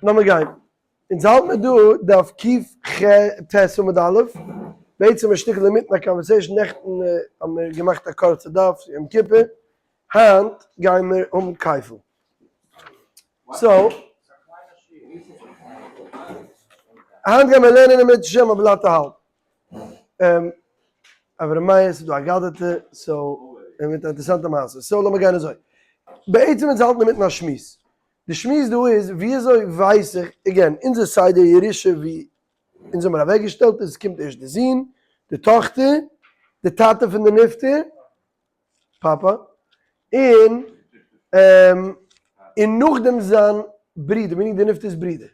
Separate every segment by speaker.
Speaker 1: לאמיר גיין. אונז האלט מיר דא דף קכ ט עמוד א', בעצם א שטיקל אינמיטן א conversation, נעכטן האבן מיר געמאכט א קורצע דף יום כיפור, היינט גייען מיר האבן כפל. So, היינט גייען מיר לערנען אם ירצה השם א בלאט א האלב. אברהם מאיר, ס'איז דא אגדתא, so, מיט א אינטערעסאנטע מעשה. So לאמיר גיין אזוי. בעצם אונז האלטן אינמיטן א שמועס. די שמועס דא איז וויאזוי ווייס איך, again, אונזער סדר ירושה ווי אונז האמיר אוועקגעשטעלט איז עס קומט ערשט די זון, די טאכטער, די טאטע פון די נפטר, פאפא, און און נאכדעם זיין ברודער, meaning די נפטר'ס ברודער.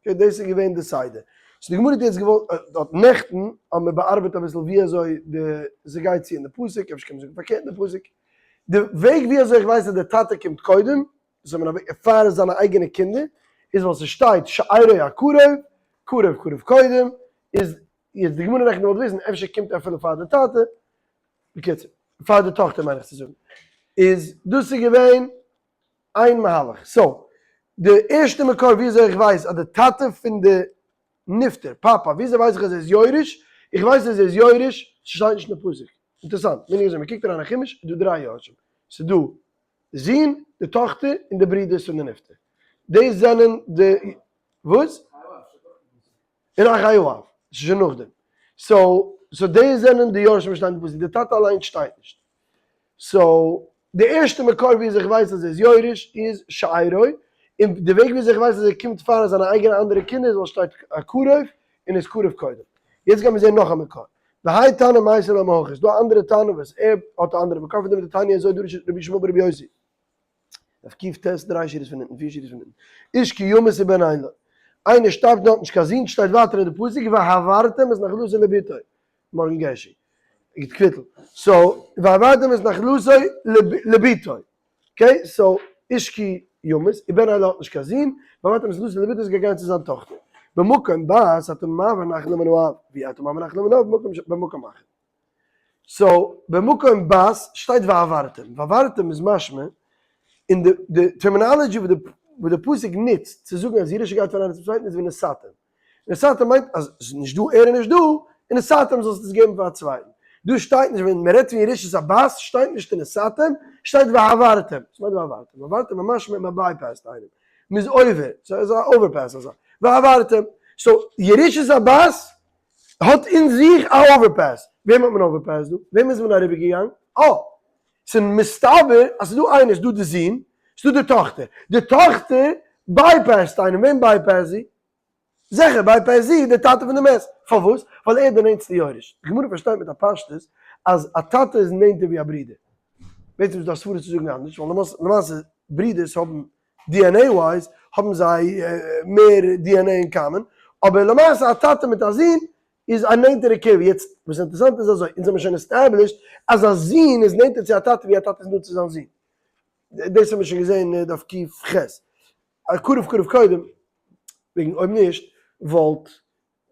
Speaker 1: Okay, דאס איז געווען די סדר. So די גמרא האט יעצט געוואלט, האט נעכטן האבן מיר באארבעט אביסל ווי אזוי די ס'גייט צו אין די פסוק, אפשר קען מען זאגן פארקערט אין די פסוק. די וועג ווי אזוי איך ווייס אז די טאטע קומט קודם, דאס האט מען אוועק פאר זיינע אייגענע קינדער, איז ווייל ס'שטייט שארו הקרוב, קרוב קרוב קודם, איז יעצט די גמרא נעכטן געוואלט וויסן אפשר קומט ער אפילו פאר די טאטע, בקיצור, פאר די טאכטער מיין איך צו זאגן, איז דאס איז געווען איין מהלך, so די ערשטע מקור ווי אזוי איך ווייס אז די טאטע פון די נפטר, פאפא, ווי אזוי ווייס איך אז ער איז יורש, איך ווייס אז ער איז יורש, ס'שטייט נישט אין די פסוק, אינטערעסאנט, meaning אזוי, מ'קוקט אריין אין חומש איז דא דריי יורשים, ס'איז דא די זון, די טאכטער, און די ברודערס פון די נפטר, דאס זענען די, וואס? און אחי האב, ס'איז שוין נאכדעם. So, so דאס זענען די יורשים וואס שטייען אין די פסוק, די טאטע אליינס שטייט נישט. So, די ערשטע מקור ווי אזוי איך ווייס אז ער איז יורש איז שארו, און די וועג ווי אזוי איך ווייס אז ער קומט פאר זיינע אייגענע אנדערע קינדער איז ווייל שטייט הקרוב און איז קרוב קודם. יעצט גיימיר זעהן נאך א מקור. והאי תנא מייתי לה מהכא, ס'דא א אנדערע תנא וואס ער האט א אנדערע מקור פון דעם, דתניא אזוי דרש רבי ישמעאל ברבי יוסי. דף קט, דריי שורות פון אונטן, פיר שורות פון אונטן. איש כי ימות ובן אין לו. איינער שטארבט און האט נישט קיין זון, שטייט ווייטער אין די פסוק והעברתם את נחלתו לבתו. מארגן געשי. גיט קוויטל. So, והעברתם את נחלתו לבתו. Okay, so, איש כי ימות, ובן אין לו האט נישט קיין זון, והעברתם את נחלתו לבתו איז געגאנגען צו זיין טאכטער. במקום בת אתה מעביר נחלה מן האב, ואי אתה מעביר נחלה מן האב במקום אחר. So, במקום בת שטייט והעברתם, והעברתם איז משמע, אין די די terminology וואס די וואס די פסוק נוצט צו זאגן אז ירושה גייט פון איינער צום צווייטן איז ונתתם. ונתתם מיינט אז עס איז נישט דא ער איז נישט דא, ונתתם זאלסטו עס געבן פאר א צווייטן. דא שטייט נישט ווען מען רעדט פון ירושת הבת שטייט נישט ונתתם, שטייט והעברתם. וואס מיינט והעברתם? והעברתם איז משמע מען bypass ט איינעם. מען איז עובר, ס'איז א overpass אזא. והעברתם. So ירושת הבת האט אין זיך א overpass. וועם האט מען overpassed דא? וועם איז מען אריבער געגאנגען? אה! ס'איז מסתבר אז ס'איז דא איינער, ס'איז דא די זון, ס'איז דא די טאכטער. די טאכטער bypass ט איינעם, וועם bypass זי? זיכער bypass זי די טאטע פון די מת. פארוואס? ווייל ער איז די נענטסטע יורש. די גמרא פארשטייט מיט א פשטות אז א טאטע איז נענטער ווי א ברודער. בעצם איז דא א סברא צו זאגן אנדערש, ווייל למעשה ברודערס האבן DNA wise האבן זיי מער DNA אין common, אבער למעשה א טאטע מיט א זון איז א נענטערע קרבה, יעצט וואס אינטערעסאנט איז אזוי, אונז האבן שוין established אז א זון איז נענטער צו א טאטע ווי א טאטע איז נאנט צו זיין זון, דאס האבן מיר שוין געזען דף ק"ח, א קרוב קרוב קודם, וועגן אויב נישט וואלט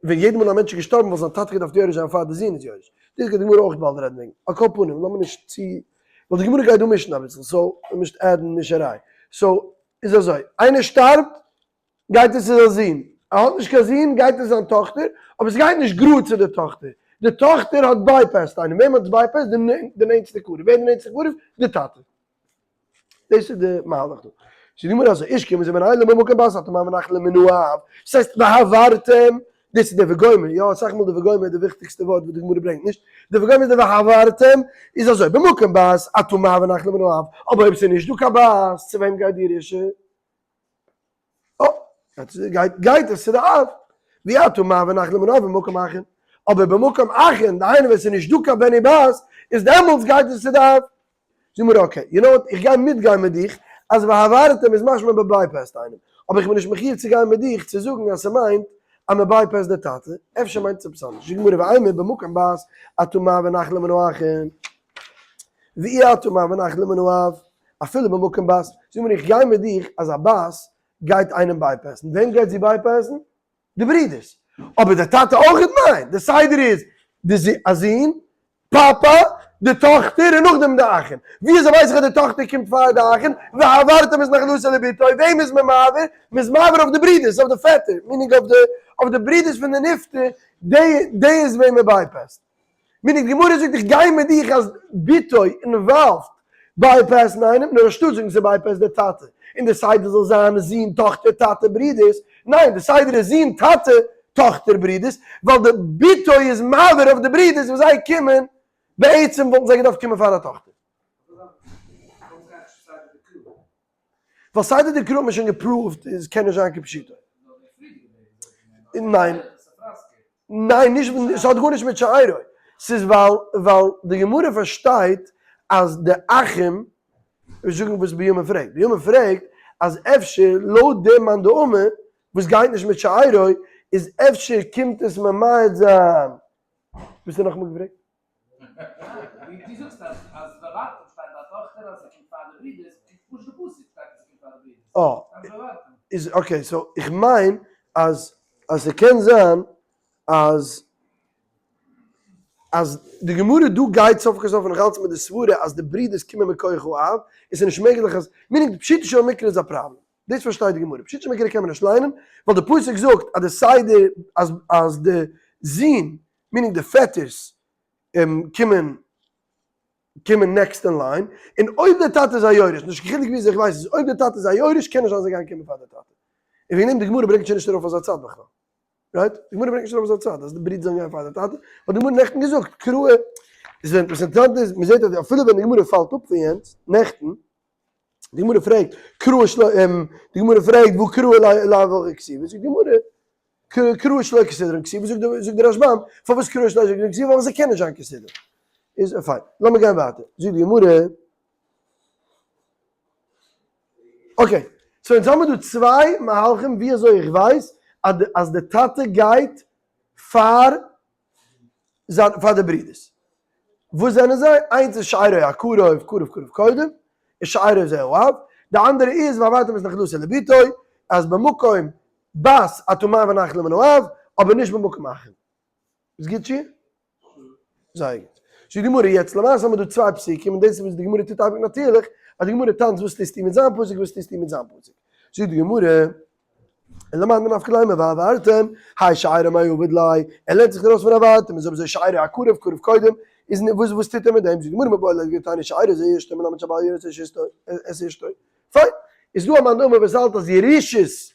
Speaker 1: ווען יעדע מאל א מענטש איז געשטארבן וואלט זיין טאטע געדארפט יורש זיין פאר די זון איז יורש. דאס גייט די גמרא אויך באלד רעדן וועגן. על כל פנים, לאמיר נישט צו, ווייל די גמרא גייט דא מישן אביסל, so לאמיר נישט add ן מישעריי. So, איז אזוי, איינער שטארבט, גייט עס צו זיין זון. ער האט נישט קיין זון, גייט עס זיין טאכטער, אבער עס גייט נישט גראד צו די טאכטער. די טאכטער האט bypassed איינעם. וועם האט עס bypassed? די נענטסטע קרוב. ווער איז די נענטסטע קרוב? די טאטע. דאס איז די מהלך דא. ס'איז די גמרא אזוי, איש כי ימות ובן אין לו במקום בת אתה מעביר נחלה מן האב, ס'הייסט והעברתם, דאס איז די וגומר, יא אסאך מאל די וגומר איז די וויכטיגסטע ווארט וואס די גמרא ברענגט נישט, די וגומר איז די והעברתם, איז אזוי, במקום בת אתה מעביר נחלה מן האב, אבער אויב ס'איז נישט דא קיין בת, צו וועם גייט די ירושה? אה, גייט גייט עס צו די אב, ואי אתה מעביר נחלה מן האב במקום אחין, אבער במקום אחין, דהיינו ווען ס'איז נישט דא קיין בן ובת, איז דעמאלטס גייט עס צו די אב. זאג מיר okay, you know what, איך גיי מיטגיין מיט דיך אז והעברתם איז משמע מען bypass ט איינעם, אבער איך בין נישט מחיוב צו גיין מיט דיך צו זאגן אז ס'מיינט אז מען bypass ט די טאטע, אפשר מיינט עס עפעס אנדערש, זאגט די גמרא ואימא במקום בת אתה מעביר נחלה מן האחין, ואי אתה מעביר נחלה מן האב, אפילו במקום בת, זאג מיר איך גיי מיט דיך אז א בת גייט איינעם bypass ן, וועם גייט זי bypass ן? די ברודערס, אבער די טאטע אויכעט? ניין, די סדר איז די א זון, פאפא, די טאכטער און נאכדעם די אחים. ווי אזוי ווייס איך אז די טאכטער קומט פאר די אחים? והעברתם את נחלתו לבתו, וועם איז מען מעביר? מען איז מעביר אויף די ברידערס, אויף די פעטער, meaning אויף די אויף די ברידערס פון די נפטר, די די איז וועם מען bypass ט. meaning די גמרא זאגט איך גיי מיט דיך אז בתו involved bypass ן איינעם, נאר אנשטאט זאגן ס' bypass ט די טאטע, און די סדר זאל זיין זון טאכטער טאטע ברידערס, ניין די סדר איז זון טאטע טאכטער ברידערס, ווייל די בתו איז מעביר אויף די ברידערס וואס זיי קומען, בעצם וואלטן זיי געדארפט קומען פאר א טאכטער. ווייל סדר דקרא האט מען שוין גע prove ט איז קען נישט זיין כפשוטו. ניין. ניין נישט ס'האט גארנישט מיט שאירו. ס'איז ווייל ווייל די גמרא פארשטייט אז די אחים, מיר זאגן וואס בנימין פרעגט, בנימין פרעגט אז אפשר לויט די מאן דאמר וואס גייט נישט מיט שאירו איז אפשר קומט עס ממעט זיין, וואס האסטו נאכאמאל געפרעגט?
Speaker 2: דו זאגסט אז אז והעברתם שטייט ביי א טאכטער אז זי קומט פאר די ברידערס, קוק פשוט די פסוק שטייט אז זי קומט פאר די ברידערס.
Speaker 1: אה, איז okay, so איך מיין אז אז ס'קען זיין אז אז די גמרא דא גייט סוף כל סוף נאך אלץ מיט די סברה אז די ברידערס קומען מכח האב, און ס'איז נישט מעגליך אז, meaning די פשוטו של מקרא איז א פראבלעם. דאס פארשטייט די גמרא. פשוטו של מקרא קען מען נישט ליינען, ווייל די פסוק זאגט אז די סדר אז אז די זון meaning די פעטערס קומען קומען next אין line, און אויב דער טאטע איז א יורש, נישט קיין חילוק וויאזוי איך ווייס עס, אויב דער טאטע איז א יורש קען נישט זיין זיי גייען קומען פאר דער טאטע. און וועגן דעם די גמרא ברענגט שוין נישט ארויף אזא צד בכלל. right? די גמרא ברענגט נישט ארויף אזא צד אז די ברידער זאלן גיין פאר דער טאטע, האט די גמרא נעכטן געזאגט, קרא איז ווען וואס אינטערעסאנט איז, מען זעט אז אפילו ווען די גמרא פאלט אפ פון יענץ, נעכטן, די גמרא פרעגט, קרא של די גמרא פרעגט והא קרא לאו הכי כתיבי, זאגט די גמרא, קרא שלא כסדרן כתיבי, זאגט די זאגט די רשב"ם, פארוואס קרא שלא כסדרן כתיבי, ווייל זיי קענען נישט זיין כסדרן. איז פיין, לאמיר גיין ווייטער, זאגט די גמרא, okay, so אונז האמיר דא צוויי מהלכים ווי אזוי איך ווייס אז די אז די טאטע גייט פאר זיין פאר די ברידערס. וואס זענען זיי? איינס איז שארו הקרוב קרוב קרוב קודם, און שארו זה האב, די אנדערע איז והעברתם את נחלתו לבתו, אז במקום בת אתה מעביר נחלה מן האב, אבער נישט במקום אחים. איז גוט שי'? זייער גוט. זאגט די גמרא יעצט למעשה האבן מיר דא צוויי פסוקים און דאס איז וואס די גמרא טוט אייביג נאטירליך, אז די גמרא טאנצט וואס טוסטו מיט זיין פסוק וואס טוסטו מיט זיין פסוק. זאגט די גמרא, למאן דנפקא ליה מוהעברתם, האי שארו מאי עביד ליה, ער לערנט זיך ארויס פון והעברתם, איז אויב אזוי שארו הקרוב קרוב קודם, איז וואס וואס טוט ער מיט דעם? זאגט די גמרא מיבעי ליה דתניא שארו זה אשתו מלמד שהבעל יורש את אשתו. פיין, איז דא א מאן דאמר וואס האלט אז ירושת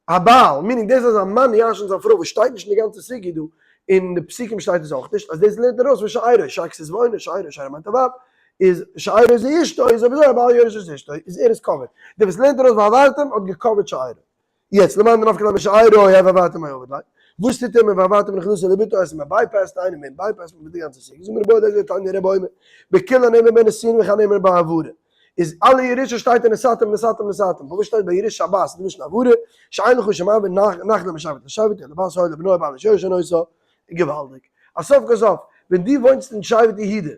Speaker 1: הבעל, meaning דאס אז א מאן ירש'נט זיין פרוי וואס שטייט נישט אין די גאנצע סוגיא דא, אין די פסוקים שטייט עס אויך נישט, אז דאס לערנט ער ארויס פון שארו, שאר כסות ועונה, שארו, שארו מיינט א ווייב, איז שארו זה אשתו, איז אויב אזוי הבעל יורש את אשתו, איז ער איז covered. דער וואס לערנט ארויס והעברתם האט גע cover ט שארו. יעצט למאן דנפקא ליה משארו האי והעברתם מאי עביד ליה. וואס טוט ער מיט והעברתם נחלתו לבתו אז מען bypass ט איינעם מען bypass ט מען מיט די גאנצע סוגיא. זאג מיר בוא דער תניא רבי אומר, בכולן נאמר בנשואין וכאן נאמר בהעברה. איז אלע ירושה שטייט אין ונתתם ונתתם ונתתם, פארוואס שטייט ביי ירושה הבת די לשון העברה, שאין לך שמעביר נחלה משבט לשבט אלא לבת או לבנו הבעל איש יורשין אותה, געוואלדיג. אז סוף כל סוף ווען דו וואוינסט אין שבט יהודה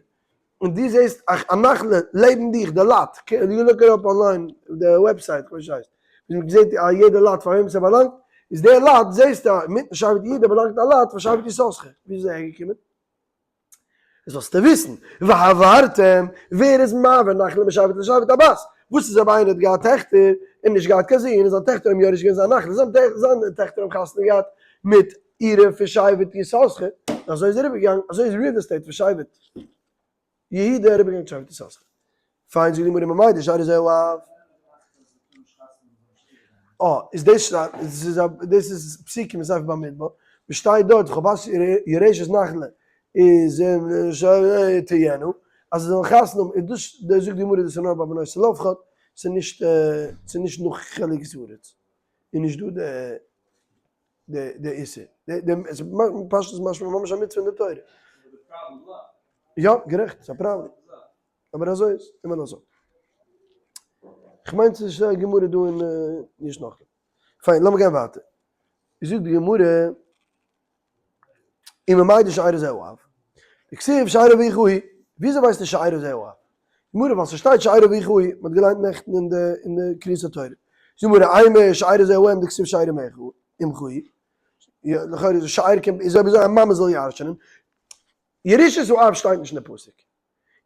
Speaker 1: און דו זעסט א נחלה לעבן דיך די lot, you look it up online די website כ'ווייס נישט וויאזוי הייסט, ווי מ'זעט א יעדע lot פאר וועם ס'באלאנגט, איז די lot זעסטו אינמיטן שבט יהודה באלאנגט א lot פאר שבט יששכר, ווי איז ער אהערגעקומען? זאלסטו וויסן, והעברתם, ווער איז מעביר נחלה משבט לשבט הבת? וואס איז אויב איינער האט געהאט טעכטער און נישט געהאט קיין זון, און זיין טעכטער האבן יורש געווען זיין נחלה, זיינע טעכטער האבן חתונה געהאט מיט אירע פון שבט יששכר, און אזוי איז אריבערגעגאנגען, אזוי איז real estate פון שבט יהודה אריבערגעגאנגען צו שבט יששכר. פיין זאגט די גמרא ממאי דשארו זה האב. אה, איז דאס איז א דאס איז פסוקים אין ספר במדבר, וואס שטייט דארט וכל בת יורשת נחלה איז תהיינה, אז זיי זאלן חתונה האבן, איז דאס דאס זאגט די גמרא דאס איז נאר ביי בנות צלפחד, ס'איז נישט ס'איז נישט נאך חלוקת הארץ, איז נישט דא די די די איסור, די די פשטות משמע ממש א מצוה אין די תורה. יא, גערעכט, ס'איז א פראבלעם. אבער אזוי איז, אימער אזוי. כ'מיין ס'איז א גמרא דא אין נישט נאך. פיין, לאמיר גיין ווייטער. זאגט די גמרא, וממאי דשארו זה האב. דכתיב שאר אביך הוא. וויאזוי ווייסטו שארו זה האב? גמרא, ווייל ס'שטייט שאר אביך הוא, מ'האט געליינט נעכטן אין די אין די קריאת התורה. זאגט די גמרא, אימא שארו זה האם דכתיב שאר אמך הוא. לכאורה איז שאר קומט, איז אויב אזוי א מאמע זאל ירש'נען. ירושת האב שטייט נישט אין די פסוק.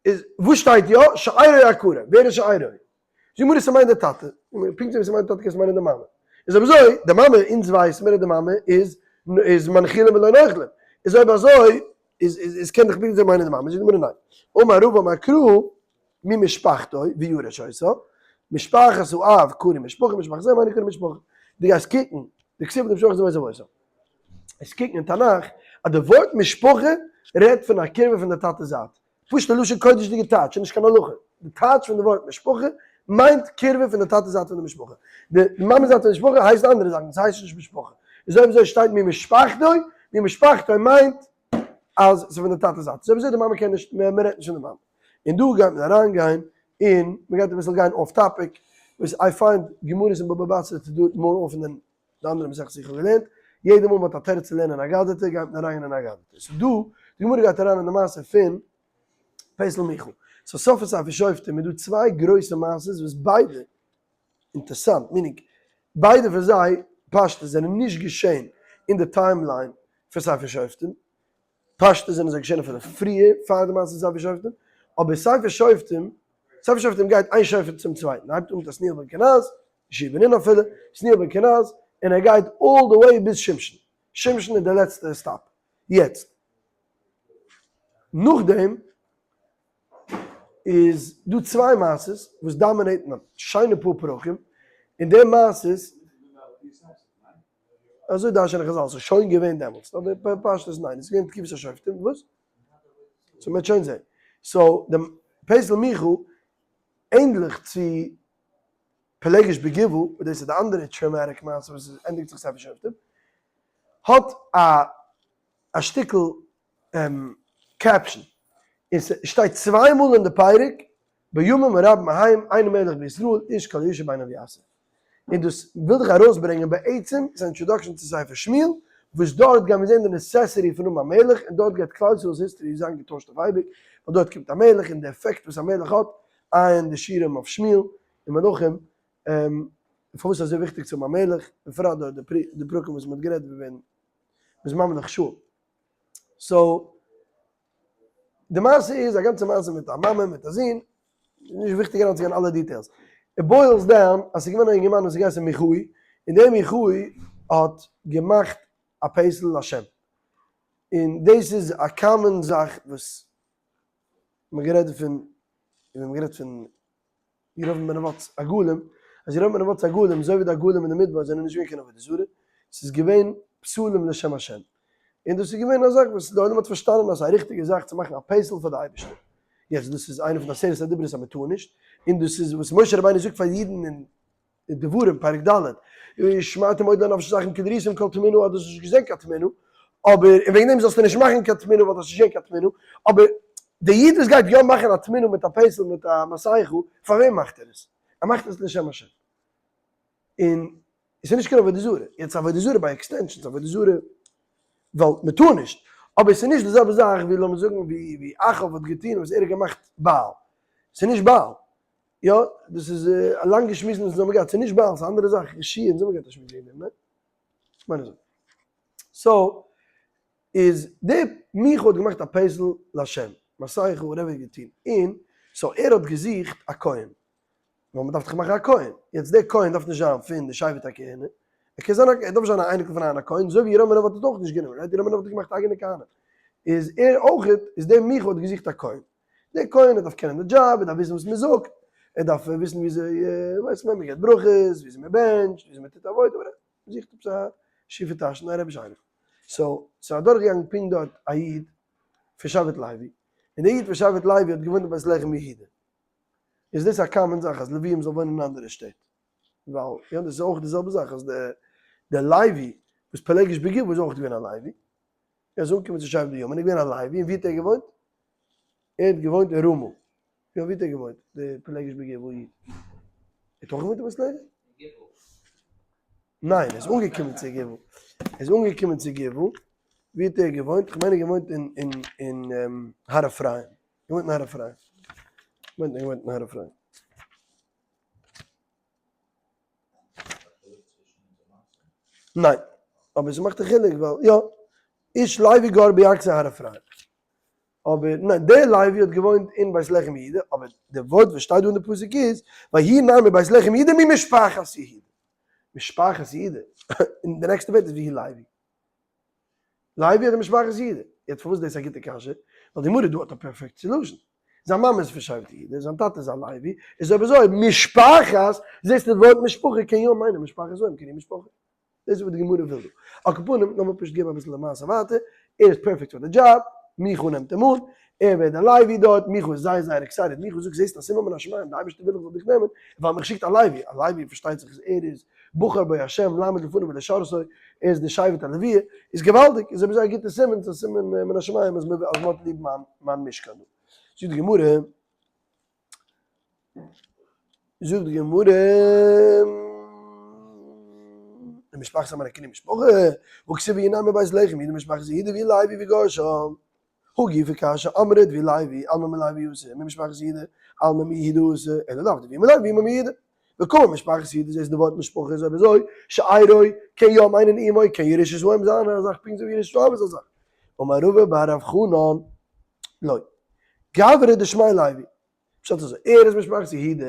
Speaker 1: איז וואס שטייט יא? שארו הקרוב, ווער איז שארו? זאג מיר עס מיינט די טאטע, פונקט אזוי ווי ס'מיינט די טאטע קענסטו מיינען די מאמע, איז אויב אזוי די מאמע, אונז ווייסן מיר אז די מאמע איז איז מנחילים ולא נוחלים, איז אויב אזוי איז איז קען דאך פונקט אזוי מיינען די מאמע, זאגט די גמרא ניין, אמר רבא אמר קרא ממשפחתו וירש אותה, משפחת האב קרוי משפחה משפחת האם אינה קרוי משפחה, דו גייסט קוקן די כתובה די משפחה איז אזוי אזוי. עס קוקן אין תנך אז די ווארט משפחה רעדט פון א קרבה פון די טאטע זייט, פשוטע לשון קודש'דיגע טייטש, נישט קיין הלכה, די טייטש פון די ווארט משפחה מיינט קרבה פון די טאטע זייט פון די משפחה, די מאמע זייט פון די משפחה הייסט אנדערע זאכן, עס הייסט נישט משפחה, איז אויב אזוי שטייט ממשפחתו, ממשפחתו מיינט אז ס'איז פון די טאטע זייט, איז אויב אזוי די מאמע קען נישט, מען רעדט נישט פון די מאמע. און דא גייט מען אריין גיין און מען גייט אביסל גיין off topic, וואס I find גמרות אין בבא בתרא to do it more often than די אנדערע מסכת איך האב געלערנט, יעדע מאל מען האט א תירוץ צו לערנען אגדתא גייט מען אריין אין אגדתא. סאו דא, די גמרא גייט אריין אין די מעשה פון פסל מיכה. סאו סוף פון ספר שופטים איז דא צוויי גרויסע מעשות וואס ביידע, אינטערסאנט, meaning, ביידע פון זיי פשטות זענען נישט געשען אין די timeline פון ספר שופטים, פשטות זענען זיי געשען אפילו פריער פאר די מעשה ספר שופטים, אבער ספר שופטים, ספר שופטים גייט איין שופט צום צווייטן, הייבט אן מיט עתניאל בן קנז, יהושע בן נון אפילו, עתניאל בן קנז, און ער גייט all the way ביז שמשון, שמשון איז די לעצטע stop, יעצט נאכדעם איז דא צוויי מעשות וואס dominate ן א שיינע פאר פרקים, און די מעשות אזוי דרש'נען חזל, ס'איז שוין געווען דעמאלטס, אבער פשטות ניין, עס איז געווען תקופת השופטים, וואס? so מ'וועט שוין זען. so די פסל מיכה, ענדליך צו פילגש בגבעה, וואס דאס איז די אנדערע traumatic מעשה וואס ענדיגט זיך ספר שופטים, האט א א שטיקל caption, און ס'שטייט צוויי מאל אין די פרק, בימים הרבים ההם אין מלך בישראל איש כל הישר בעיניו יעשה. און דאס וויל איך ארויסברענגען בעצם איז א introduction צו ספר שמואל, וואס דארט גייען מיר זען די necessity פון האבן א מלך, און דארט גייט כלל ישראל'ס history זיין געטוישט אויף אייביג, ווייל דארט קומט א מלך און די עפעקט וואס א מלך האט, עיין די שיעורים אויף שמואל און מלכים, פארוואס איז אזוי וויכטיג צו האבן א מלך, בפרט דארט די פרקים וואס מען האט גערעדט ווען מ'איז ממליך שאול. so די מעשה איז א גאנצע מעשה מיט א מאמע מיט א זון, נישט וויכטיג אריינצוגיין אין אלע details. It boils down אז ס'איז געווען א אינגערמאן וואס איז געהייסן מיכאי, און דער מיכאי האט געמאכט א פסל לשם. און דאס איז א common זאך וואס מ'האט גערעדט דערפון, און מ'האט גערעדט פון ירבעם בן נבט'ס עגלים, אז ירבעם בן נבט'ס עגלים, אזוי ווי די עגלים אין די מדבר זענען נישט געווען קיין עבודה זרה, ס'איז געווען פסלים לשם השם. און דאס איז געווען א זאך וואס די עולם האט פארשטאנען אז ס'איז א ריכטיגע זאך צו מאכן א פסל פאר די אייבערשטער. יעצט דאס איז איינע פון די עשרת הדיברות אז מ'טאר נישט, און דאס איז וואס משה רבינו זאגט פאר אידן אין דברים פרק ד', ושמרתם מאוד לנפשותיכם כי לא ראיתם כל תמונה אז דו האסט נישט געזען קיין תמונה, אבער און וועגן דעם זאלסטו נישט מאכן קיין תמונה ווייל דו האסט נישט געזען קיין תמונה, אבער דער איד וואס גייט יא מאכן א תמונה מיט א פסל מיט א מסכה, פאר וועם מאכט ער עס? ער מאכט עס לשם השם. און עס איז נישט קיין עבודה זרה, יעצט עבודה זרה by extension, עבודה זרה ווייל מען טאר נישט, אבער עס איז נישט די זעלבע זאך ווי לאמיר זאגן ווי אחאב האט געטון וואס ער האט געמאכט בעל, עס איז נישט בעל, יא, דאס איז א לאנגע שמועס וואס אונז האבן געהאט, ס'איז נישט בעל, ס'איז א אנדערע זאך, ישי, אונז האבן געהאט א שמועס וועגן דעם, ניין? כ'מיין אזוי. so, איז דער מיכה האט געמאכט א פסל להשם, מסכה whatever ער האט געטון, און so ער האט געזוכט א כהן, ווייל מ'דארף דאך מאכן א כהן, יעצט דער כהן דארף נישט זיין פון די שבט הכהונה, ער קען זיין א, ער דארף נישט זיין א אייניקל פון אהרן הכהן, אזוי ווי ירבעם בן נבט האט אויך נישט גענומען, right? ירבעם בן נבט האט געמאכט אייגענע כהנים, איז ער אויכעט, איז דער מיכה האט געזוכט א כהן. דער כהן ער דארף קענען די דזשאב, ער דארף וויסן וואס מען זאגט, ער דארף וויסן וויאזוי ווייסט מען, מען געבט ברכות, וויאזוי מען בענטשט, וויאזוי מען טוט עבודה, מען זוכט עפעס א שיפע טאשן, א רבי'ש אייניקל. so, ס'איז אדורכגעגאנגען פונקט דארט א איד פון שבט לוי, און דער איד פון שבט לוי האט געוואוינט אין בית לחם יהודה. איז דאס א common זאך אז לוויים זאל וואוינען אין אנדערע שטעט? ווייל יא דאס איז אויך די זעלבע זאך אז דער לוי וואס פילגש בגבעה איז אויך געווען א לוי, ער איז אנגעקומען צו שבט בנימין, איז געווען א לוי, און ווי האט ער געוואוינט? ער האט געוואוינט אין רמה. יא, ווי האט ער געוואוינט, דער פילגש בגבעה איד? ער האט אויך געוואוינט אין בית לחם? ניין, ער איז אנגעקומען צו גבעה. ער איז אנגעקומען צו גבעה, ווי האט ער געוואוינט? איך מיין ער האט געוואוינט אין אין אין הר אפרים. געוואוינט אין הר אפרים. כ'מיין ער האט געוואוינט אין הר אפרים. ניין, אבער ס'מאכט א חילוק ווייל יא, איש לוי גר בירכתי הר אפרים. אבער ניין, דער לוי האט געוואוינט אין בית לחם יהודה, אבער די ווארט וואס שטייט דא אין די פסוק איז, ויהי נער מבית לחם יהודה ממשפחת יהודה. משפחת יהודה, און די נעקסטע ווערט איז ויהי לוי. לוי אדער משפחת יהודה? יעצט פארוואס דאס איז א גוטע קשיא? ווייל די גמרא דא האט א perfect solution. זיין מאמע איז פון שבט יהודה, זיין טאטע איז א לוי, איז אויב אזוי משפחת, זעסטו די ווארט משפחה קען יא מיינען משפחת אוהב קען יא משפחה. דאס איז וואס די גמרא וויל דא. על כל פנים, לאמיר פשוט געבן אביסל די מעשה ווייטער, ער איז perfect פאר די דזשאב, מיכה נעמט אים אן, ער ווערט דער לוי דארט, מיכה איז זייער זייער excited, מיכה זאגט זעסט א סימן מן השמים, די אייבערשטער וויל איך זאל דיך נעמען, ווייל מיך שיקט א לוי, א לוי פארשטייט זיך איז ער איז בחר בו השם לעמוד לפניו ולשרתו, ער איז די שבט הלוי, איז געוואלדיג, איז אויב אזוי א גוטע סימן, ס'איז א סימן מן השמים אז מ'האט ליב מיין משכן דא. זאגט די גמרא. זאגט די גמרא, משפחת אמר כינוי משפחה, והכתיב ויהי נער מבית לחם יהודה ממשפחת יהודה ויהי לוי וגר שם, הא גופא קשיא אמרת ויהי לוי אלמא מלוי אתא ממשפחת יהודה אלמא מיהודה אתא אלא לאו דוי' מלוי ואימא מיהודה, וקאמר משפחת יהודה זעסט די ווארט משפחה איז אויב אזוי שארו קען יא מיינען אמו קען ירושת האם זיין א זאך פונקט אזוי ווי ירושת האב איז א זאך, אמר רבא בר רב חנן לא גברא דשמיה לוי פשט אזוי, ער איז משפחת יהודה,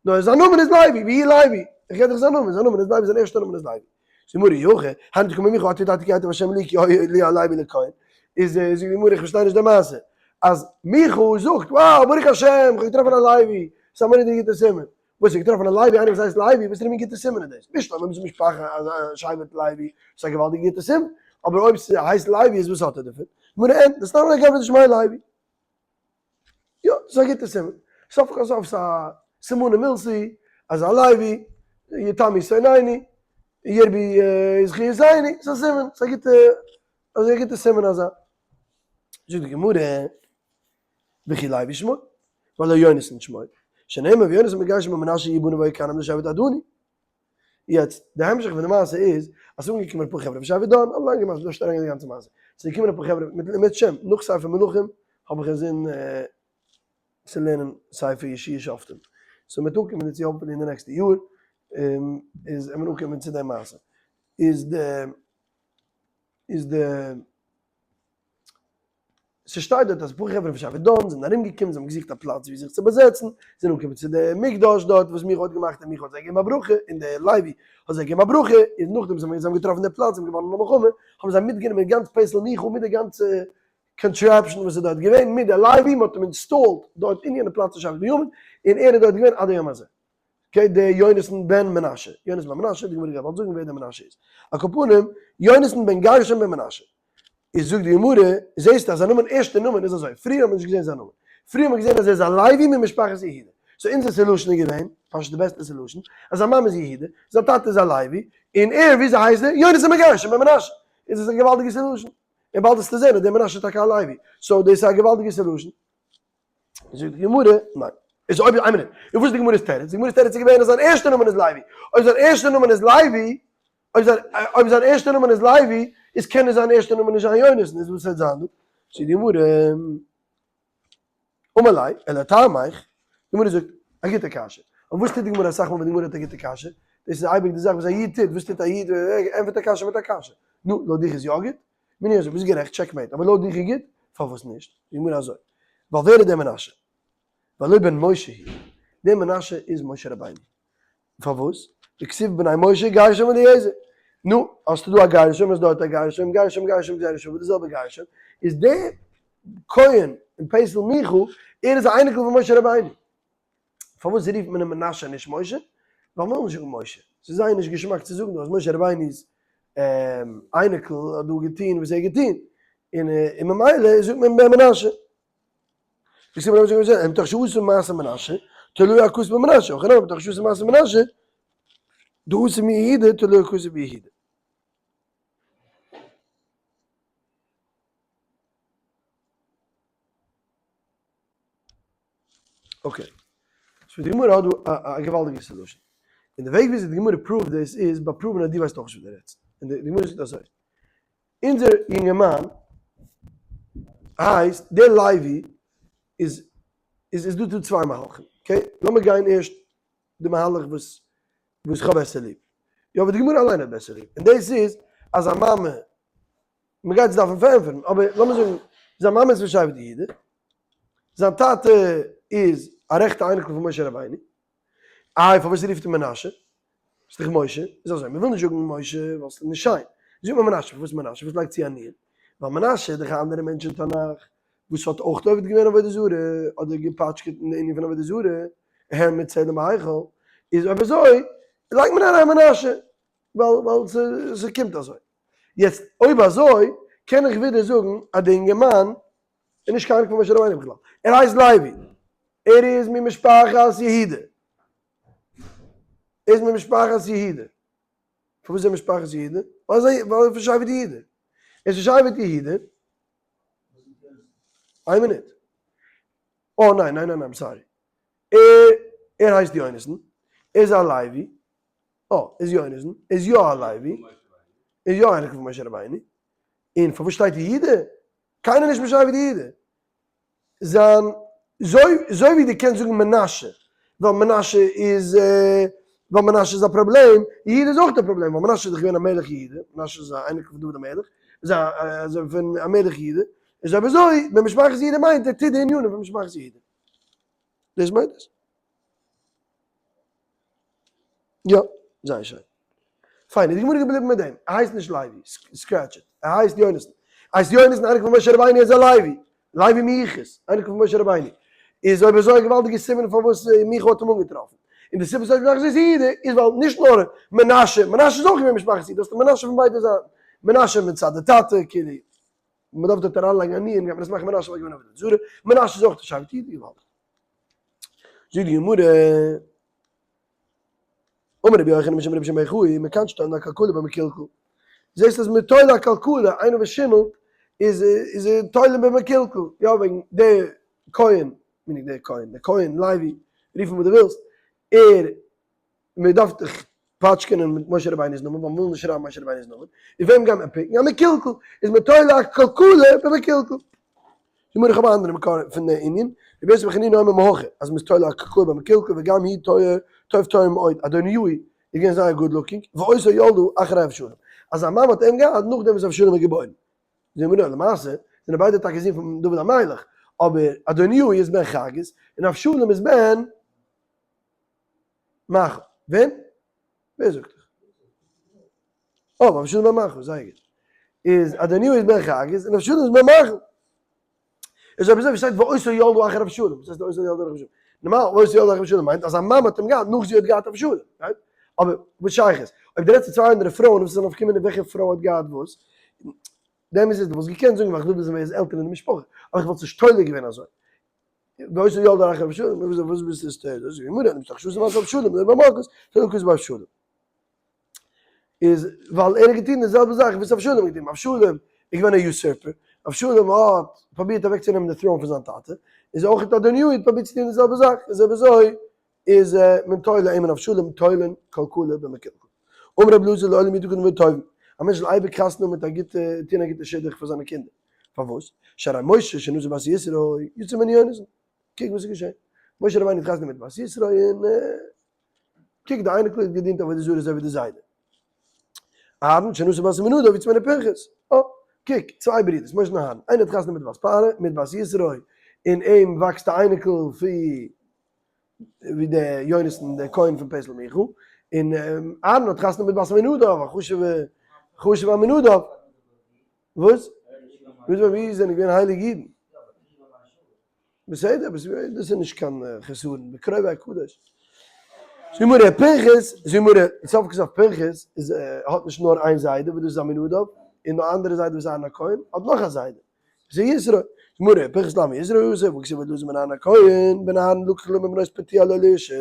Speaker 1: נאר זיין נאמען איז לוי, ויהי לוי, איך געב דיך זיין נאמען, זיין נאמען איז לוי, זיין ערשטע נאמען איז לוי. זאגט די גמרא, אי הכי, היינו דקאמר מיכה עתה ידעתי כי היטיב השם לי כי היה לי הלוי לכהן, איז זאגט די גמרא איך פארשטיי נישט די מעשה, אז מיכה זאגט, wow ברוך השם איך האב געטראפן א לוי, ס'איז א מורא'דיגע גוטע סימן, וואס האסט געטראפן א לוי, איינער וואס הייסט לוי, וואס פאר מין גוטע סימן איז דאס? בשלמא אויב ס'איז משפחה שבט לוי, ס'איז א געוואלדיגע גוטע סימן, אבער אויב ס'הייסט לוי איז וואס האט ער דערפון? גמרא ענטפערט, דאס איז נאר א גברא דשמיה לוי. יא, ס'איז א גוטע סימן. סוף כל סוף ס'איז א סימנא מילתא, אז א לוי, יתמו שונאינו, ירבו זכיותינו, ס'איז א סימן, ס'איז א גוטע, אזוי א גוטע סימן אזא. זאגט די גמרא, וכי לוי שמו, והלא יונתן שמו, שנאמר ויונתן בן גרשון בן מנשה יהיו בניו כהנים לשבט הדני. יעצט, די המשך פון די מעשה איז, אז ס'איז אנגעקומען אפאר חברה פון שבט דן, א לאנגע מעשה, מ'דארף נישט אריינגיין אין די גאנצע מעשה. ס'איז געקומען אפאר חברה מיט מיט שם, נאך ספר מלכים האב איך אינזין צו לערנען ספר יהושע שופטים. so מ'וועט אנקומען דערצו hopefully אין די נעקסטע יאר, איז וועט מען אנקומען צו די מעשה. איז די, איז די. ס'שטייט דארט אז אפאר חברה פון שבט דן זענען ארום געקומען, זיי האבן געזוכט א פלאץ ווי זיך צו באזעצן, זענען אנגעקומען צו די מקדש דארט וואס מיכה האט געמאכט און מיכה האט זיי געגעבן א ברכה און דער לוי האט זיי געגעבן א ברכה, און נאכדעם זיי האבן געטראפן די פלאץ, זיי האבן געוואנען א מלחמה, האבן זיי מיטגענומען גאנץ פסל מיכה מיט די גאנצע contraption וואס איז דארט געווען, מיט די לוי, מען האט אים installed דארט אין יענע פלאץ אין שבט בנימין, און ער איז דארט געווען עד היום הזה. okay, דער יונתן בן מנשה, יונתן בן מנשה, די גמרא גייט באלד זאגן ווער דער מנשה איז. על כל פנים, יונתן בן גרשון בן מנשה. איז זאגט די גמרא, זעסטו אז זיין נאמען ערשטע נאמען איז אזוי, פריער האט מען נישט געזען זיין נאמען, פריער האט מען געזען אז ער איז א לוי ממשפחת יהודה, so אונזער solution איז געווען, פשוט די בעסטע solution, אז זיין מאמע איז יהודה, זיין טאטע איז א לוי, און ער וויאזוי הייסט ער? יונתן בן גרשון בן מנשה, איז עס א געוואלדיגע solution, און באלד וועסטו זען אז דער מנשה איז טאקע א לוי, so דאס איז א געוואלדיגע solution. זאגט די גמרא, ניין. איז אויב, איין מינוט, און וואס איז די גמרא'ס תירוץ? די גמרא'ס תירוץ איז געווען אז זיין ערשטע נאמען איז לוי. אויב זיין ערשטע נאמען איז לוי, אויב זיין, אויב זיין ערשטע נאמען איז לוי, איז קען נישט זיין ערשטע נאמען נישט זיין יונתן, איז וואס וועט זיין דא? זאגט די גמרא, אמר ליה, אלא לטעמיך, די גמרא זאגט, א גוטע קשיא. אבער וואס טוט די גמרא אסאך מאל ווען די גמרא האט א גוטע קשיא? דאס איז אייביג די זאך וואס א איד טוט, וואס טוט א איד? ער ענטפערט א קשיא מיט א קשיא. נו, לויט דיך איז יא גוט? מיר נישט, ביסט גערעכט, checkmate, אבער לויט דיך איז גוט, פארוואס נישט? די גמרא אזוי, ווייל ווער איז דער מנשה? והלא בן משה הוא, דער מנשה איז משה רבינו, פארוואס? דכתיב בני משה גרשום ואליעזר, נו, האסטו דא א גרשום, האסט דארט א גרשום, גרשום גרשום גרשום, די זעלבע גרשום, איז דער כהן אין פסל מיכה, ער איז א אייניקל פון משה רבינו. פארוואס רופט מען אים מנשה נישט משה? ווייל מ'וויל נישט זאגן משה. ס'איז זייער נישט געשמאק צו זאגן דא אז משה רבינו'ס אייניקל האט דא געטון וואס ער האט געטון. און ממילא זאגט מען בן מנשה. מתוך שעשה מעשה מנשה, תלאה הכתוב במנשה, הכא נמי מתוך שעשה מעשה מנשה, דאתא מיהודה תלאה הכתוב ביהודה. okay. so די גמרא האט דא א געוואלדיגע solution. און די וועג וויאזוי די גמרא prove ט דאס איז ביי prove ן אז דו ווייסט אויך נישט וואס דו רעדסט. און די גמרא זאגט אזוי. אונזער יונגערמאן הייסט דער לוי איז איז איז דא דא צוויי מהלכים. okay? לאמיר גיין ערשט די מהלך וואס וואס איך האב בעסער ליב. יא אבער די גמרא אליין האט בעסער ליב. און דאס איז אז א מאמע מ'גייט עס דארפן פארענטפערן, אבער לאמיר זאגן. זיין מאמע איז פון שבט יהודה, זיין טאטע איז א רעכטע אייניקל פון משה רבינו, איי פארוואס רופט ער מנשה? ס'איז דאך משה, איז אזוי, מ'וויל נישט זאגן משה ווייל ס'איז נישט שיין, זאגט מען מנשה, פארוואס מנשה? וואס לייגט צו א נון? ווייל מנשה איז דאך א אנדערע מענטש אין תנך וואס האט אויך עובד געווען עבודה זרה, אדער געפאטשקעט אין די ענין פון עבודה זרה, העמד צלם בהיכל, איז אויב אזוי לייגט מען אריין מנשה, ווייל ווייל ס'קומט אזוי. יעצט אויב אזוי קען איך ווידער זאגן אז די אינגערמאן איז נישט קיין אייניקל פון משה רבינו בכלל, ער הייסט לוי, ער איז ממשפחת יהודה, ער איז ממשפחת יהודה, פארוואס איז ער משפחת יהודה? ווייל זיי ווייל ער איז פון שבט יהודה, ער איז פון שבט יהודה, איין מינוט, אה ניין ניין ניין I'm sorry, ער ער הייסט יונתן, ער איז א לוי, אה איז יונתן, איז יא א לוי, איז יא אייניקל פון משה רבינו, און פארוואס שטייט יהודה? קיינער נישט משבט יהודה. זיין זוי ווי דו קענסט זאגן מנשה, ווייל מנשה איז ווייל מנשה איז א פראבלעם, יהודה איז אויך א פראבלעם, ווייל מנשה איז דאך געווען א מלך יהודה, מנשה איז א אייניקל פון דוד המלך, איז א פון א מלך יהודה, איז אויב אזוי ווען משפחת יהודה מיינט ער טוט די ענינים פון משפחת יהודה. דאס מיינט עס. יא, זייער שיין. פיין, איז די גמרא געבליבן מיט דעם. ער הייסט נישט לוי, scratch it. ער הייסט יונתן. ער הייסט יונתן, אייניקל פון משה רבינו, ער איז א לוי. לוי מיוחס, אייניקל פון משה רבינו. איז אויב אזוי א געוואלדיגע סימן פארוואס מיכה האט אים אנגעטראפן. און די סיבה פארוואס משפחת יהודה איז ווייל נישט נאר מנשה, מנשה איז אויך געווען משפחת יהודה, האסטו מנשה פון ביידע זייטן. מנשה מצד די טאטע, כאילו, מען דארף דארט אריינלייגן א נון, גייט מען עס מאכן מנשה ווייל געווען עבודה זרה. מנשה איז אויך שבט יהודה, געוואלדיג. זאגט די גמרא, אמר רבי יוחנן משום רבי שמעון בר יוחאי, מכאן שתולין עקלקלה במקולקל. זעסט אז מען תולה עקלקלה, איינער וואס שימלט, איז איז ער תולה במקולקל, יא וועגן דער כהן, מיין איך דער כהן, דער כהן לוי, רוף אים וואס דו ווילסט, ער מען דארף דאך פאטשקענען מיט משה רבינו'ס נאמען ווייל מען וויל נישט שרייבן משה רבינו'ס נאמען, איז וועם גייט מען pick ן? א מקולקל, איז מען תולה עקלקלה במקולקל. די גמרא איך האב א אנדערע מקור פון די ענין, רבי יוסי בר' חנינא אומר מהכא, אז מען איז תולה עקלקלה במקולקל וגם הוא תואר טוב תואר מאוד, אדוניהו איז געווען זייער good looking, ואותו ילדה אחרי אבשלום, אז זיין מאמע האט אים געהאט נאכדעם וואס אבשלום איז געבוירן. די גמרא למעשה זענען ביידע טאקע זין פון דוד המלך, אבער אדוניהו איז בן חגית און אבשלום איז בן מעכה. וועם? ווער זאגט דיך? אה, אבשלום בן מעכה, זייער גוט. איז אדוניהו איז בן חגית און אבשלום איז בן מעכה. איז אויב אזוי ווי שטייט ואותו ילדה אחרי אבשלום? וואס הייסט ואותו ילדה אחרי אבשלום? נארמאל ואותו ילדה אחרי אבשלום מיינט אז זיין מאמע האט אים געהאט נאך זי האט געהאט אבשלום, right? אבער וואס שייך עס? אויב דו רעדסט צו צוויי אנדערע פרויען וואס איז א נפקא מינה וועלכע פרוי האט געהאט וואס? דעם איז עס, דו וואלסט געקענט זאגן ווייל איך וויל וויסן ווער איז עלטער אין די משפחה, אבער איך וואלט עס נישט תולה געווען אזוי. ואותו ילדה אחרי אבשלום, וואס ביסטו עס תולה? זאגט די גמרא, מתוך שעשה מעשה אבשלום, לא במלכות, תולה כתוב באבשלום. איז ווייל ער האט געטון די זעלבע זאך וואס אבשלום האט געטון, אבשלום איז געווען א usurper, אבשלום האט פרובירט אוועקצונעמען די throne פון זיין טאטע, איז אויך אדוניהו האט פרובירט צו טון די זעלבע זאך, איז אויב אזוי איז מען תולה אים און אבשלום תולין קלקלה במקולקל. אמר רבי אלעזר לעולם ידבק אדם בטובים, א מענטש זאל אייביג חתונה האבן מיט א גוטע, טון א גוטע שידוך פאר זיינע קינדער, פארוואס? שהרי משה שנשא בת יתרו יצא ממנו יונתן, קוק וואס איז געשען, משה רבינו האט חתונה מיט בת יתרו און קוק די אייניקל האט געדינט עבודה זרה אזוי ווי די זיידע. אהרן שנשא בת עמינדב יצא ממנו פנחס, אה, קוק, צוויי ברידערס משה און אהרן, איינער האט חתונה מיט בת פרעה, מיט בת יתרו, און אים וואקסט א אייניקל ווי ווי דער יונתן דער כהן פון פסל מיכה, און אהרן האט חתונה מיט בת עמינדב, א חשוב'ע חשוב'ע עמינדב. וואס? ווי זענען געווען הייליגע אידן. בסדר, אבער דאס איז נישט קיין חסרון, בקרובי אקדש. זאגט גמרא, פנחס, זאגט גמרא, סוף כל סוף פנחס איז האט נישט נאר איין זיידע וואס דאס איז עמינדב, און נאר אנדערע זיידע וואס איז אהרן הכהן, האט נאך א זיידע, דאס איז יתרו. זאגט גמרא, פנחס למה יתרו אתא, והכתיב אלעזר בן אהרן הכהן, בן אהרן לקח לו מבנות פוטיאל לו לאשה.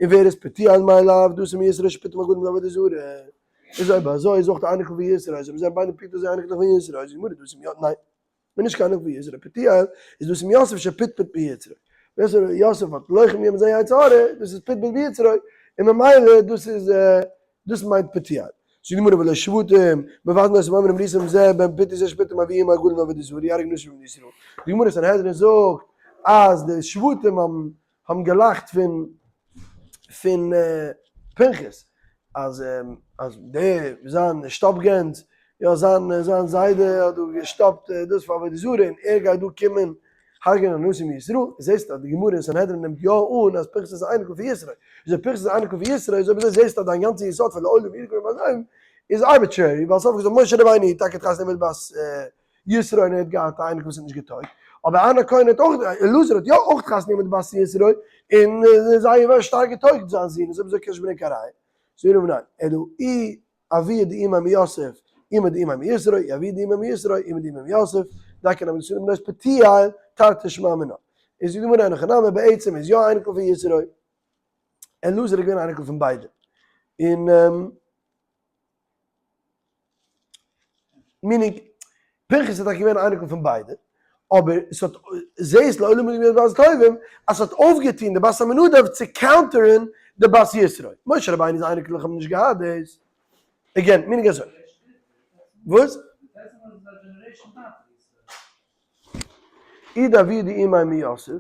Speaker 1: און ווער איז פוטיאל מאי לאו, דאס איז מיתרו שפיטה מגדים לעבודה זרה. איז אויב אזוי איז אויך די אייניקל פון יתרו, אזוי ווי זיי ביידע פונקט אזוי אייניקלעך פון יתרו, זאגט גמרא, דאס איז ניין. און נישט קיין נביא איז ר' פוטיאל, איז דאס מיוסף שפטפט ביצרו. יוסף האט לוחם געווען מיט זיין יצר הרע, דאס איז פטפט ביצרו, און ממילא דאס איז דאס מיינט פוטיאל. זאגט די גמרא ולא שבטים, מבזין אותו ואומרים ראיתם זה בן פוטי זה שפיטם אביהם הגדול מעבודה זרה יהרוג נשים בני ישראל. די גמרא סנהדרין זאגט אז די שבטים האבן האבן געלאכט פון פון פנחס אז אז די זיין שטאפ גענז. יא זיין זיין זיידע האט דא געשטאפט דאס פאר עבודה זרה און ער גייט דא קומען הרג'ענען א נשיא מישראל, זעסטו אז די גמרא אין סנהדרין נעמט יא אן אז פנחס איז א אייניקל פון יתרו, איז אויב פנחס איז א אייניקל פון יתרו איז אויב אזוי זעסטו אז דיין גאנצע יסוד פון לעולם יהיו דברים הזויים איז arbitrary, ווייל סוף כל סוף משה רבינו טאקע האט חתונה מיט בת יתרו און ער האט געהאט א אייניקל וואס האט נישט געטויגט, אבער אהרן הכהן האט אויך, אלעזר האט יא אויך חתונה מיט בת יתרו און זייער שטארק געטויגט זיין זון, איז אויב אזוי קען נישט ברענגען קיין ראיה. זאגט רבי ניין, אלא אי אבוה דאימיה מיוסף, אימא דאימיה מיתרו, אי אבוה דאימיה מיתרו, אימא דאימיה מיוסף, דיקא נמי דשנין בנות פוטיאל, תרתי שמע מינה. איז זאגט די גמרא אין הכי נמי, בעצם איז יא אייניקל פון יתרו, אלעזר איז געווען אייניקל פון ביידע. און meaning, פנחס איז טאקע געווען אייניקל פון ביידע, אבער עס האט, זעהסט לעולם איז געווען בת טובים, אז ס'האט אויפגעטוהן די בת עמינדב צו counter ן די בת יתרו. משה רבינו'ס אייניקלעך האבן נישט געהאט דאס. Again, meaning אזוי. וואס? אי דאבוה דאימיה מיוסף,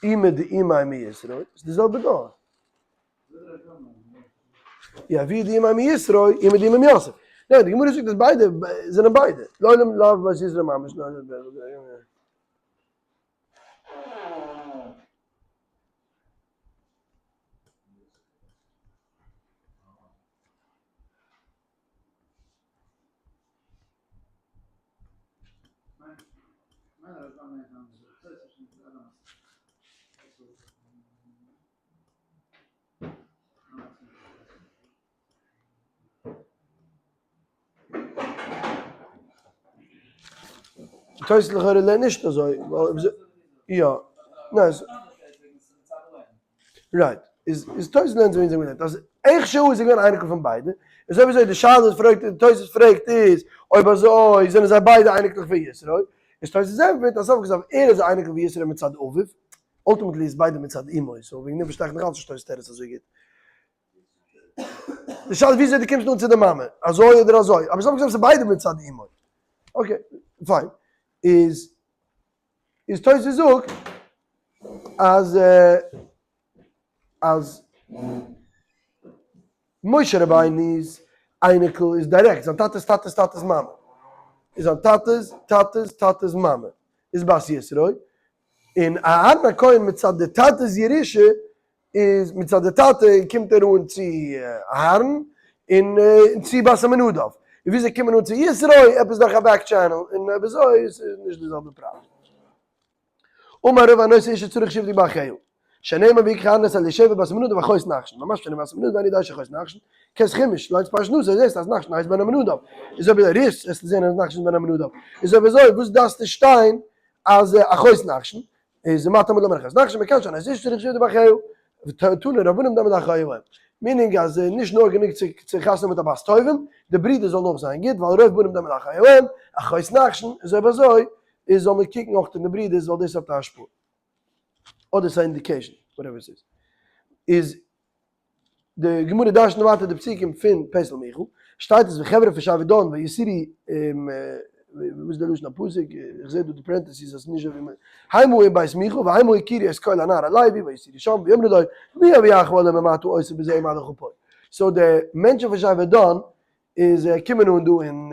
Speaker 1: אימא דאימיה מיתרו, איז די זעלבע דור. אי אבוה דאימיה מיתרו, אימא דאימיה מיוסף. ניין, די גמרא זאגט אז ביידע זענען ביידע. לעולם לאו בת יתרו ממש. תוס' לכאורה לערנט נישט אזוי, ווייל יא, ניין, right, איז איז תוס' לערנט אזוי ווי אונז האבן געלערנט, אז איכשהו איז ער געווען אייניקל פון ביידע, און אזוי ווי אזוי די שאלה וואס פרעגט תוס' פרעגט איז, אויב אזוי זענען זיי ביידע אייניקלעך פון יתרו, איז תוס' ענטפערט אז סוף כל סוף ער איז א אייניקל פון יתרו מצד אביו, ultimately איז ביידע מצד אמו, so וועגן דעם פארשטיי איך נאכאלץ נישט תוס' תירוץ אזוי גוט. די שאלה איז וויאזוי דו קומסט אן צו די מאמע, אזוי אדער אזוי, אבער סוף כל סוף ס'איז ביידע מצד אמו. Okay, fine. איז איז תוס' זאגט אז אז משה רבינו'ס אייניקל איז דירעקט זיין טאטע'ס טאטע'ס טאטע'ס מאמע, איז זיין טאטע'ס טאטע'ס טאטע'ס מאמע איז בת יתרו, און אהרן הכהן מצד די טאטע'ס ירושה איז מצד די טאטע קומט ער אן צו אהרן און צו בת עמינדב, און וויאזוי קומט מען אן צו יתרו? עפעס דורך א back channel, און אויב אזוי איז נישט די זעלבע פראבלעם. אמר רבא הנושא אשה צריך שיבדוק באחיה, שנאמר ויקח אהרן את אלישבע בת עמינדב אחות נחשון, ממש פונעם בת עמינדב אני יודע שאחות נחשון, קענסט חומש, ליינסט פרשת נשא זעסט אז נחשון הייסט בן עמינדב, איז אויב אזוי רות וועסטו זען אז נחשון איז בן עמינדב, איז אויב אזוי וואס דארפסטו שטיין אז אחות נחשון, איז מה תלמוד לומר אחות נחשון מכאן שהנושא אשה צריך שיבדוק באחיה, תנו רבנן דמי דאחיה הם. Meaning אז נישט נאר גענוג צו חתונה מיט א בת טובים, די ברידער זאלן אויך זיין גוט, ווייל רוב בנים דמי דאחיה הם, אחות נחשון, איז אויב אזוי איז זאל מען קוקן אויך אין די ברידערס ווייל דאס האט א השפעה. אדער ס'איז א indication, whatever ס'איז. איז די גמרא דרש'נט ווייטער די פסוקים פון פסל מיכה, שטייט עס וחבר'ה פון שבט דן ויסירי וואס איז די לשון הפסוק, איך זעה דא די parentheses אז ס'איז נישט אזוי ווי המה עם בית מיכה והמה הכירו את קול הנער הלוי ויתורו שם ויאמרו לו מי הביאך העלם ומה אתה עושה בזה ומה לך פה. So די מענטשן פון שבט דן איז קומען אן דא אין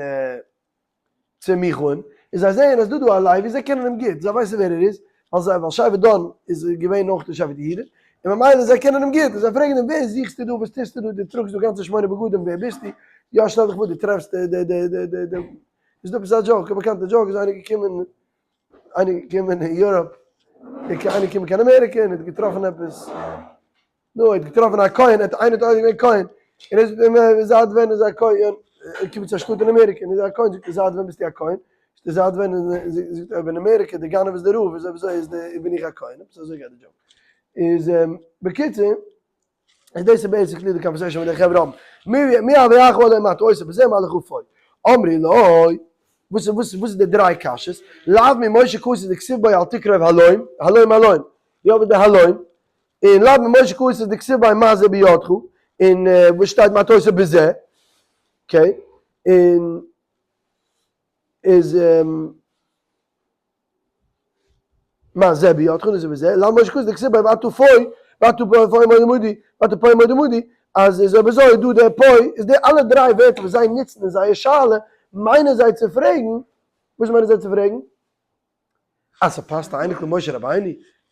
Speaker 1: צו מיכה'ן, און זיי זעען אז דא דא א לוי, זיי קענען אים גוט, זיי ווייסן ווער ער איז, ווייל זיי, ווייל שבט דן איז געווען נאך די שבט יהודה, און ממילא זיי קענען אים גוט, און זיי פרעגן אים, ווער זוכסטו דא, וואס טוסטו דא, דו טראגסט דא גאנצע שמונה בגדים, ווער ביסטו, יא שטעל דיך פאר דו טרעפסט די די די די די, איז דא עפעס א joke, א באקאנטע joke, איז איינער געקומען, איינער געקומען אין Europe, איינער געקומען קיין אמעריקע און האט געטראפן עפעס, נו, ער האט געטראפן א כהן, ער האט איינער האט אויך געווען כהן, און ער זאגט אים, זייט ווען איז א כהן, ער קומט צו א שטאט אין אמעריקע, און איז א כהן, זאגט ער, זייט ווען ביסטו א כהן? זאגט ער, זייט ווען, זאגט ער, אויב אין אמעריקע די גנב איז די רב, איז אויב אזוי איז די, בין איך א כהן, עפעס אזוי גייט די joke. איז בקיצור, איז דאס איז basically די conversation וואס די חברה האבן, מי מי הביאך העלם ומה אתה עושה בזה ומה לך פה. אמרו לו, וואס וואס וואס איז די דריי קשיות? לאו ממשה כתוב דכתיב בו אל תקרב הלום, הלום הלום, יא וואס די הלום? און לאו ממשה כתוב דכתיב בו מה זה בידך, און וואס שטייט מה אתה עושה בזה, okay, און איז מה זה בידך און איז בזה, לאו ממשה כתוב דכתיב בו ואתה פוי, ואתה פוי מודי מודי, ואתה פוי מודי מודי, אז איז אויב אזוי איז דא דער פה, איז די אלע דריי ווערטער וואס זיי נוצן אין זייער שאלה מיינען זיי צו פרעגן, וואס מיינען זיי צו פרעגן? אז ס'פאסט א אייניקל משה רבינו,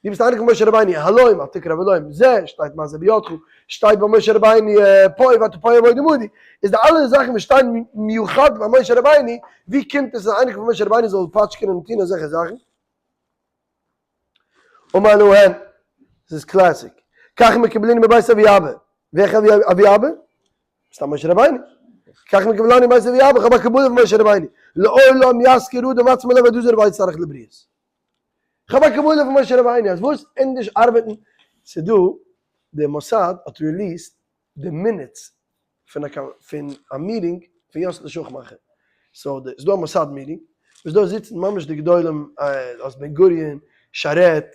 Speaker 1: דו ביסט א אייניקל משה רבינו, הלום אל תקרב הלום, זה שטייט מה זה בידך, שטייט ביי משה רבינו פה ואתה פה עמוד עמדי, איז די אלע זאכן וואס שטייען מיוחד ביי משה רבינו, ווי קומט עס אז א אייניקל פון משה רבינו זאל פאטשקענען און טון אזעלכע זאכן? אמר להם, עס איז classic, כך מקובלני מבית אבי אבא, וועלכע אבי אבא? סתם משה רבינו. כך מקובלני מבית אבי אבא, כ'האב א קבלה פון משה רבינו, לעולם ישכיר אדם עצמו לעבודה זרה ואל יצטרך לבריות. כ'האב א קבלה פון משה רבינו אז וואס ענדערש ארבעטן, ס'דא, די מוסד האט released די minutes פון א פון א meeting פון יאסל שוכמאכער, so די ס'דא א מוסד meeting וואס דארט זיצן ממש די גדולים אז בן גוריון, שרת,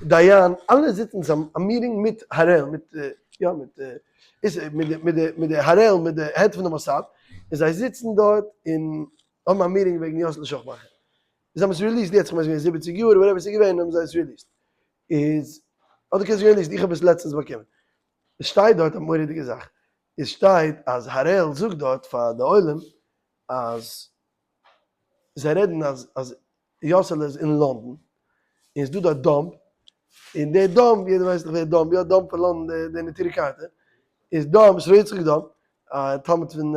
Speaker 1: דיין, אלע זיצן צוזאם א meeting מיט הראל מיט יא מיט איז מיט די מיט די מיט די הראל מיט די head פון די מוסד, און זיי זיצן דארט און האבן א meeting וועגן יאסל שוכמאכער, זיי האבן עס released יעצט כ'מיין ס'געווען זיבעציג יאר whatever ס'איז געווען האבן זיי עס released, איז אדער קען זיין released איך האב עס לעצטענס באקומען. עס שטייט דארט א מורא'דיגע זאך, עס שטייט אז הראל זאגט דארט פאר די עולם אז זיי רעדן אז אז יאסעלע איז אין לונדון און עס איז דא דארט דאמב, און דער דאמב, יעדער ווייסט דאך ווער דאמב, יא דאמב פון לונדון די נטורי קרתא, איז דאמב, ישראל יצחק דאמב, א תלמיד פון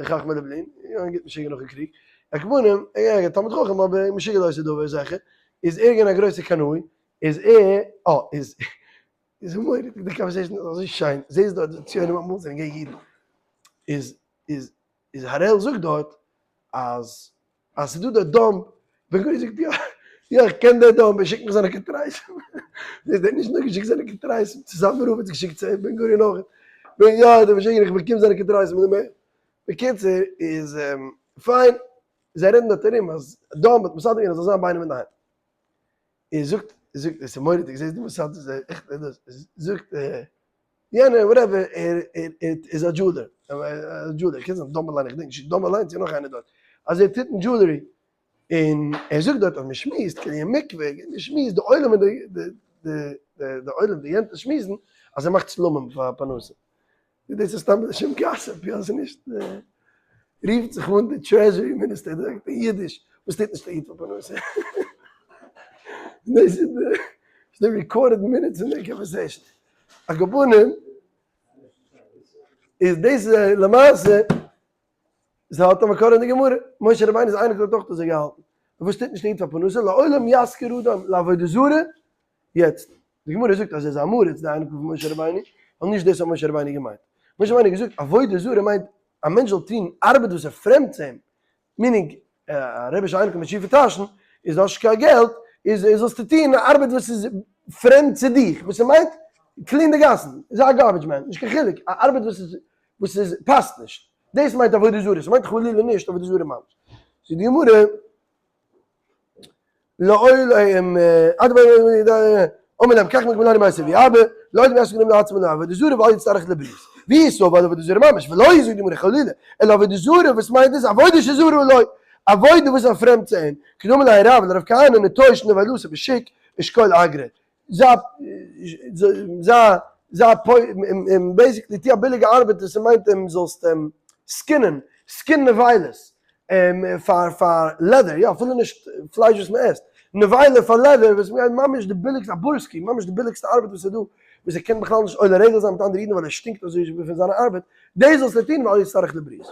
Speaker 1: חכמי לובלין, יא גוט משוגע נאכן קריג, על כל פנים, ער איז א תלמיד חכם אבער משוגע לא עושה דבר זיכער, איז ער געווען א גרויסער קנאי, איז ער, אה, איז. איז מורא'דיג די conversation איז אזוי שיין, זעסט דארט די ציונים אמאל זענען געווען אידן, איז איז איז הראל זאגט דארט אז אז ס'איז דא דער דאמב, בן גוריון זאגט יא יא איך קען דער דאמב ער שיקט מיך זיינע קונטרסים, זעסט ער האט נישט נאר געשיקט זיינע קונטרסים צוזאמען רב האט געשיקט צו בן גוריון אויך, יא דער משוגענער איך באקום זיינע קונטרסים מיט די mail, בקיצור איז פיין זיי רעדן דארט ארום אז דאמב האט מסדר געווען אז זאל זיין ביי איינעם אינדערהיים. און זאגט זאגט עס איז מורא'דיג זעסט די מוסד איז עכט דאס זאגט יענער whatever ער ער איז א jeweler א jeweler קען זיין דאמב אליין איך געדענק נישט דאמב אליין צו נאך איינער דארט אז ער טוט אין jewelry און ער זאגט דארט אז מען שמועסט כאילו אין מקווה מען שמועסט די עולם און די די די עולם די יענטע שמועסן אז ער מאכט צלמים פאר פרנסה. דאס איז סתם לשם gossip, יא ס'איז נישט, רופט זיך אן די treasury minister זאגט אין אידיש, וואס טוט נישט א איד פאר פרנסה? דאס איז די recorded minutes פון די conversation. על כל פנים, איז דאס למעשה, ס'האט א מקור אין די גמרא, משה רבינו איז אייניקל האט אויך אזוי געהאלטן, וואס טוט נישט א איד פאר פרנסה? לעולם ישכיר אדם לעבודה זרה, יעצט, די גמרא זאגט אז ער איז א עם הארץ די אייניקל פון משה רבינו, ווייל נישט דאס האט משה רבינו געמיינט. משה רבינו האט געזאגט עבודה זרה מיינט א מענטש זאל טון ארבעט וואס איז פרעמד צו אים, meaning א רבי'שע אייניקל מיט שיפע טאשן איז האסט נישט קיין געלט, איז זאלסטו טון א ארבעט וואס איז פרעמד צו דיך, וואס ס'מיינט clean די גאסן, זיי א garbage man, נישט קיין חילוק, א ארבעט וואס איז וואס איז פאסט נישט, דאס מיינט עבודה זרה, ס'מיינט חלילה נישט עבודה זרה ממש. זאגט די גמרא. לעולם אמר להם כך מקובלני מבית אבי אבא, לעולם ישכיר אדם לעצמו לעבודה זרה ואל יצטרך לבריות. ווי איז ס'איז עבודה זרה ממש, ולא זאגט די גמרא חלילה, אלא עבודה זרה וואס מיינט דאס עבודה שזרה לו, עבודה וואס איז פרעמד צו אים, כדאמר ליה רב לרב כהנא נטוש נבלתא בשוק ושקול אגרא, זיי זיי זיי basically טו א ביליגע ארבעט וואס ס'מיינט אים זאלסט skin ען, skin נבילות פאר פאר leather, יא אפילו נישט פלייש וואס מ'עסט, נבילה פאר leather וואס מ'גייט ממש די ביליגסטע, א בורסקי, ממש די ביליגסטע ארבעט וואס איז דא, וואס ער קען בכלל נישט עולה רגל זיין מיט אנדערע אידן ווייל ער שטינקט אזוי פון זיינע ארבעט, דאס זאלסטו טון ואל יצטרך לבריות.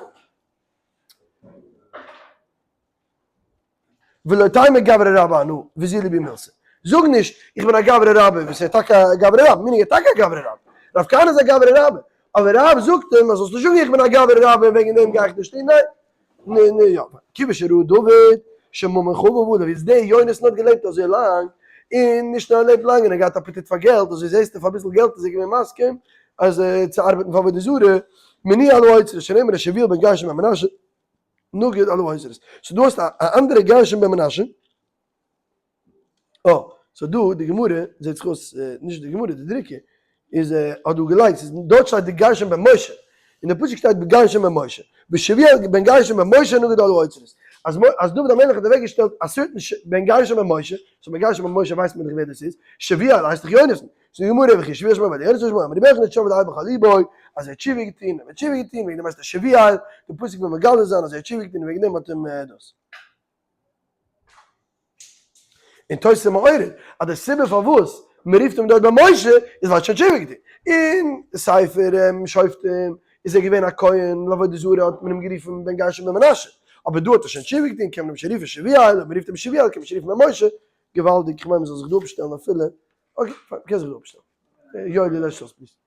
Speaker 1: ולא תימא גברא רבה אנא וזילי בי מילתא. זאג נישט איך בין א גברא רבה וואס ער איז טאקע א גברא רבה, meaning ער איז טאקע א גברא רבה, רב כהנא איז א גברא רבה, אבער רב זאגט אים אז זאלסט נישט זאגן איך בין א גברא רבה און וועגן דעם גיי איך נישט טון, ניין ניין ניין יא, כיוון שראה דוד שממון חביב עליו, איז דער יונתן האט געלעבט אזוי לאנג, און נישט נאר ער לעבט לאנג און ער געהאט אפעטיט פאר געלט, אזוי זעסטו פאר אביסל געלט איז ער געווען מסכים אז צו ארבעטן פאר עבודה זרה, מני על האוצרות שנאמר שביל בן גרשון בן מנשה. נגיד על האוצרות. so דו האסט א אנדערע גרשון בן מנשה. אה, so דא די גמרא זעט זיך אויס, נישט די גמרא, די דרוקער, איז האט דא געלייגט, ס'איז דארט שטייט די גרשון בן משה, אין די פסוק שטייט גרשון בן משה, ושבואל בן גרשון בן משה נגיד על האוצרות. אז אז דוד המלך האט אוועק געשטעלט א certain בן גרשום בן משה, so בן גרשום בן משה ווייסט מען דאך ווער דאס איז, שביאל הייסט דאך יונתן, זאגט די גמרא וכי שביאל שמו בן יונתן שמו, אמר רבי יוחנן שב לאב בכל ליבו, אז ער האט תשובה געטון, ער האט תשובה געטון, וועגן דעם הייסט ער שביאל, די פסוק וויל מגלה זיין אז ער האט תשובה געטון וועגן דעם האט אים דאס. און תוס' מעורר אז די סיבה פארוואס מען רופט אים דארט בן משה איז ווייל ער האט שוין תשובה געטון. אין ספר שופטים איז ער געווען א כהן לעבודה זרה האט מען אים גערופן בן גרשון בן מנשה, אבער דא האט ער שוין תשובה געטון קען מען אים שוין רופן שביאל, אויב מען רופט אים שביאל קען מען שוין רופן בן משה, געוואלדיג, כ'מיין מען זאל זיך דא אפשטעלן אפילו, okay, פיין, מ'קען זיך דא אפשטעלן. יואלי לעש אויס please.